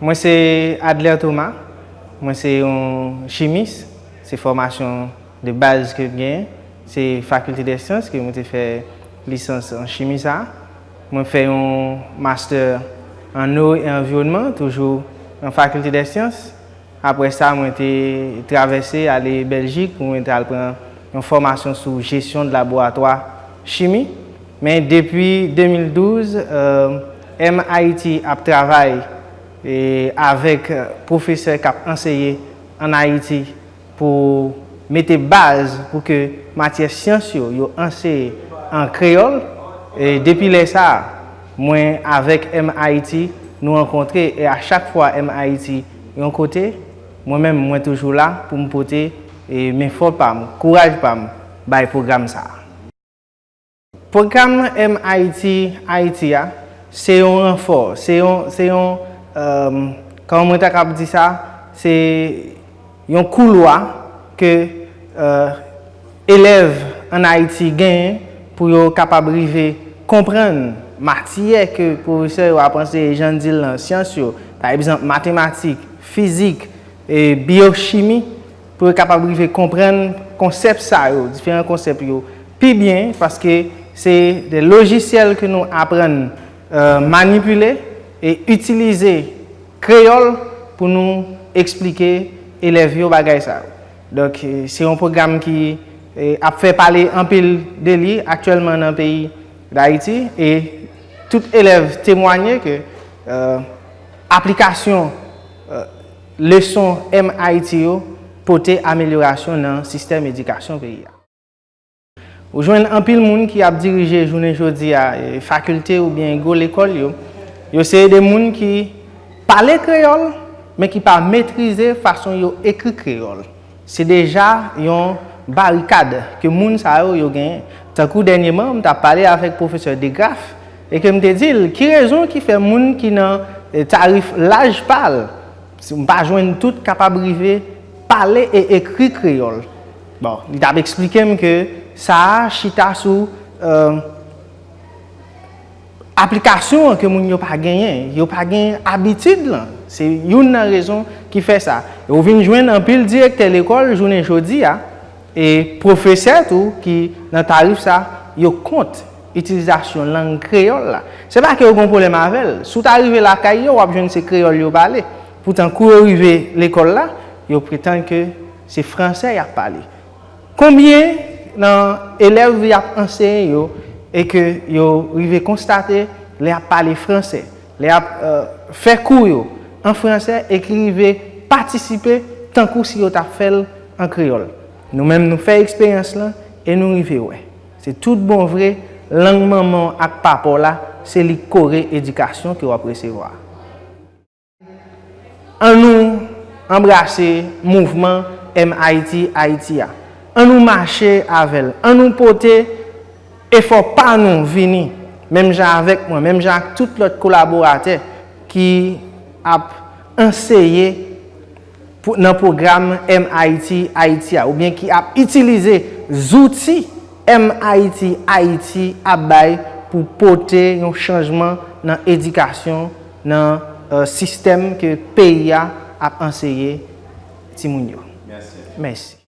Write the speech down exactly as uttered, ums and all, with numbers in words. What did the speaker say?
Mwen se Adler Thomas, mwen se yon chimis, se fòmasyon de baz ke m genyen, se Faculté des Sciences ke mwen te fè lisans an chimi sa. Mwen fè yon master en eau et environnement, toujou nan Faculté des Sciences. Apre sa, mwen te travèse ale Bèljik pou mwen te al pran yon fòmasyon sou jesyon de laboratwa chimi. Men depi de mil douz, euh, M I T ap travay, e, avèk, euh, pwofesè k ap anseye ann Ayiti pou mete baz pou ke matyè syans yo, yo anseye an kreyòl. E depi lè sa a, mwen avèk M I T, nou rankontre, e a chak fwa M I T yon kote, mwen menm, mwen toujou la pou m pote, e, men fò pa m, kouraj pa m bay pwogram sa a. Pwogram M I T Ayiti a, se yon ranfò, se yon, se yon, euh, kòman mwen ta kab di sa, se yon koulwa ke, euh, elèv ann Ayiti genyen pou yo kapab rive konprann matyè ke pwofesè yo ap anseye, jan n di l lan, syans yo, pa egzanp, matematik, fizik, e biyochimi, pou yo kapab rive konprann konsèp sa yo, diferan konsèp yo, pi byen, paske se de lojisyèl ke nou aprann, euh, manipile e itilize kreyòl pou nou eksplike elèv yo bagay sa yo. Donk, eh, se yon pwogram ki, eh, ap fè pale anpil de li aktyèlman nan peyi Dayiti, e tout elèv temwanye ke, eh, aplikasyon, eh, leson M I T yo pote amelyorasyon nan sistèm edikasyon peyi a. Ou jwenn anpil moun ki ap dirije jounen jodi a, e, fakilte oubyen gwo lekòl yo. Yo se de moun ki pale kreyòl, men ki pa metrize fason yo ekri kreyòl. Se deja yon barikad ke moun sa yo, yo genyen. Tankou dènyèman, m t ap pale avèk pwofesè DeGraff, e ke m te di l, ki rezon ki fè moun ki nan, e, tarif laj pa l, si m pa jwenn tout kapab rive pale e ekri kreyòl. Bon, li t ap eksplike m ke sa a chita sou, euh, aplikasyon an ke moun yo pa genyen. Yo pa gen abitid lan. Se youn nan rezon ki fè sa. E ou vin jwenn anpil direktè lekòl jounen jodi a, e pwofesè tou ki nan tarif sa, yo kont itilizasyon lang kreyòl la. Se pa ke yo gen pwoblèm avè l. Si w ta rive lakay yo, w ap jwenn se kreyòl yo pale. Poutan, kou yo rive lekòl la, yo pretann ke se fransè y ap pale. Konbyen nan elèv y ap anseye yo e ke yo rive konstate lè y ap pale fransè, lè y ap, euh, fè kou yo an fransè e ki rive patisipe tankou si yo t ap fè l an kreyòl? Nou menm, nou fè eksperyans lan e nou rive wè. Se tout bon vre, lang manman w ak papa w la, se li k kore edikasyon ke w ap resevwa. Ann nou anbrase mouvman M I T Ayiti a. Ann nou mache avè l. Ann nou pote efò pa nou vini, menm jan avèk mwen, menm jan ak tout lòt kolaboratè ki ap anseye pou, nan pwogram M I T Ayiti a, oubyen ki ap itilize zouti M I T Ayiti ap bay pou pote yon chanjman nan edikasyon, nan, euh, sistèm ke peyi a ap anseye timoun yo. Mèsi. Mèsi.